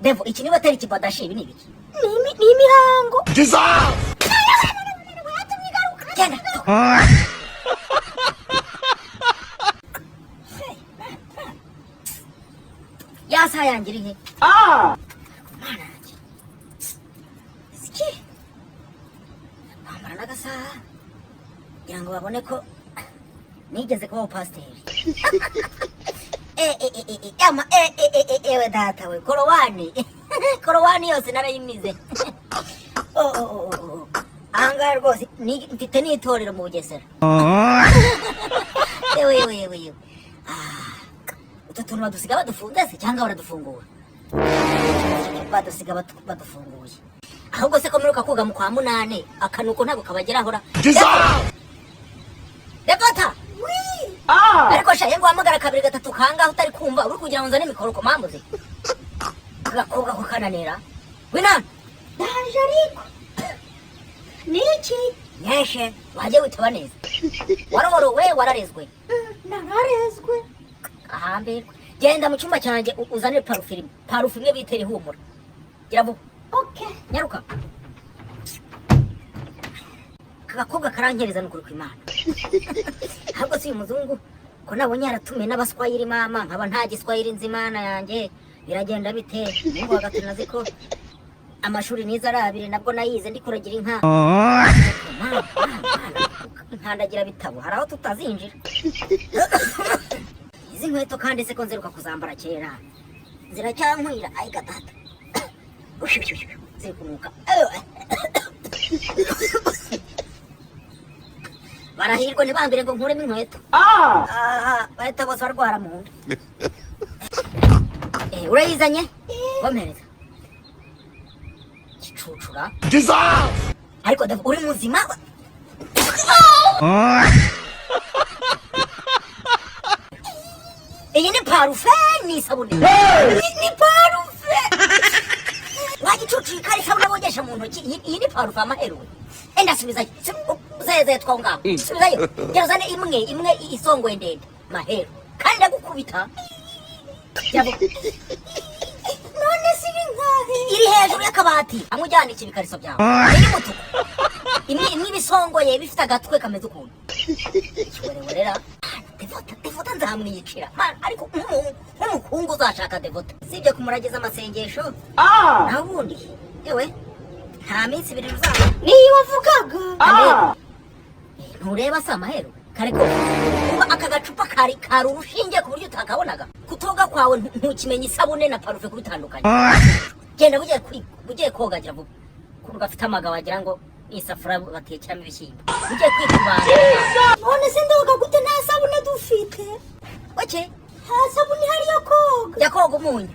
Devo, iki niba atari ikibadashi, ibi ni ibiki? Ni imihango. Genda. Ya saha yanjye iri he? Mana yanjye, iki kwambara n'agasaha kugira ngo babone ko nigeze kuba pasiteri. Ama ewe data we, korowani, korowani yose narayimize. Oh, oh, oh, oh. Ahangaha rwose mfite n'itorero mu Bugesera. Yewe, yewe, yewe, yewe! Ah, utu tuntu badusiga badufunze se cyangwa baradufungura? Badusiga badufunguye. Ahubwo se ko mperuka koga mu kwa munane, akanuko ntabwo kabageraho ra? Devota! Ariko sha, ngo uhamagara kabiri, gatatu, kangahe utari kumva? Uri kugira ngo nzane mikoro mambuze agakobwa ko kananira winana. Ndaje, ariko ni iki? Nyeshe wajye witaba neza. Warorowe, wararezwe? Nararezwe. Ahambirwe. Genda mu cyumba cyanjye, uzane parufe imwe, parufe imwe bitera ihumura. Gira vuba. Okay. Nyaruka. Aka gakobwa karankereza n'ukuri kw'Imana. Ahubwo si uyu muzungu ko nabonye yaratumiye n'abaswahili, mama, nkaba nta giswahili nzi? Imana yanjye, biragenda bite? Mungu wa gatatu, nazi ko amashuri nize ari abiri, nabwo nayize ndi kuragira inka. Mana, Mana, Mana, nkandagira bitabo, hari aho tutazinjira. Izi nkweto kandi se ko nzeruka kuzambara kera, ziracyankwira? Ayi gatata, ziri kunuka. Barahirwa ntibambire ngo nkuremo inkweto. Ah, bahita bose barwara mu nda. Urayizanye? Wampereza gicucura. Ariko David, uri muzima? Iyi ni parufe, ni isabune? Ni parufe wagicucu, kari isabune bogesha mu ntoki. Iyi ni parufe amaheruwe. Enda subizayo, zeze twaho ngaho, subizayo. Gera uzane imwe imwe isongoye ndende maheru, kandi ndagukubita. Gira vuba. None se iri nkahe? Iri hejuru y'akabati hamwe ujyana iki ibikariso byawe. Iri mutuku, imwe imwe ibisongoye bifite agatwe kameze ukuntu kiwerewerera. Devota, Devota nzamwiyicira. Mana, ariko nk'umuhungu uzashaka Devota, sibyo kumuragiza amasengesho, naho ubundi yewe nta minsi 2 uzaba. Niyo wavugaga? Ntureba se amaheru kare ko uba aka gacupa kari kari urushinge ku buryo utakabonaga? Kutoga kwawe ntukimenya isabune na parufe kubitandukanya. Genda bugiye kuri bugiye koga, gira vuba. Ukuntu gafite amagabo wagira ngo ni isafuriya batekeramo ibishyimbo. Ugiye kwikubana. None se ndoga gute nta sabune dufite? Oke. Nta sabune ihari yo koga. Jya koga umunyu.